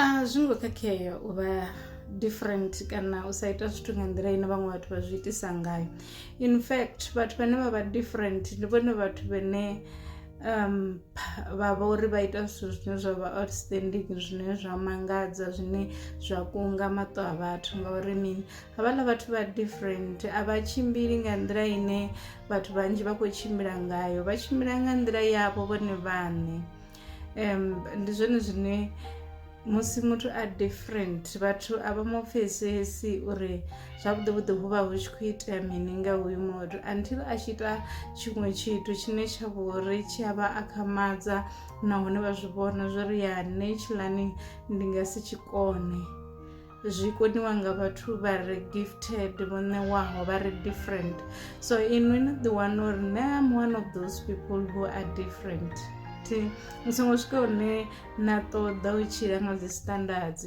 A zwi ngo khakhea u vha different kana u sa ita zwithu nga nḓila ine vhaṅwe vhathu vha zwi itisa ngayo. In fact, vhathu vhane vha vha different ndi vhone vhathu vhane vha vha uri vha ita zwithu zwine zwa vha outstanding, zwine zwa mangadza, zwine zwa kunga maṱo a vhathu. Ngauri mini? Havhaḽa vhathu vha different a vha tshimbili nga nḓila ine vhathu vhanzhi vha khou tshimbila ngayo, vha tshimbila nga nḓila yavho vhone vhaṋe. Ndi zwone zwine musi muthu a different, vhathu a vha mu pfhesesi uri zwavhuḓi vhuḓi hu vha hu tshi khou itea mini nga hoyu muthu, until a tshi ita tshiṅwe tshithu tshine tsha vha uri tshi a vha akhamadza, nahone vha zwi vhona zwori ya nṋe hetshiḽani ndi nga si tshi kone, zwi koniwa nga vhathu vha re gifted, vho ṋewaho, vha re different. So inwi ni ḓi wana uri nṋe am one of those people who are different. Thi ni songo swika hune na ṱoḓa u tshila nga dzi standards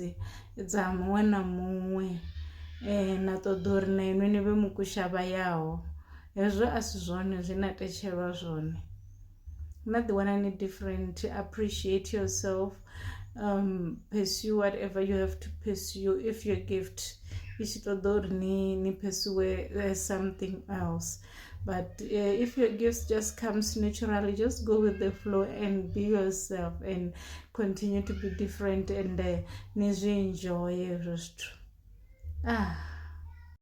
dza muṅwe na muṅwe, na ṱoḓa uri na inwi ni vhe mukushavha yaho. Hezwo a si zwone zwe na tetshelwa zwone. Na ḓi wana ni different, appreciate yourself, pursue whatever you have to pursue. If your gift i tshi ṱoḓa uri ni pursue something else, but if your gift just comes naturally, just go with the flow and be yourself and continue to be different and ni zwi enjoy hezwo zwithu. Ah.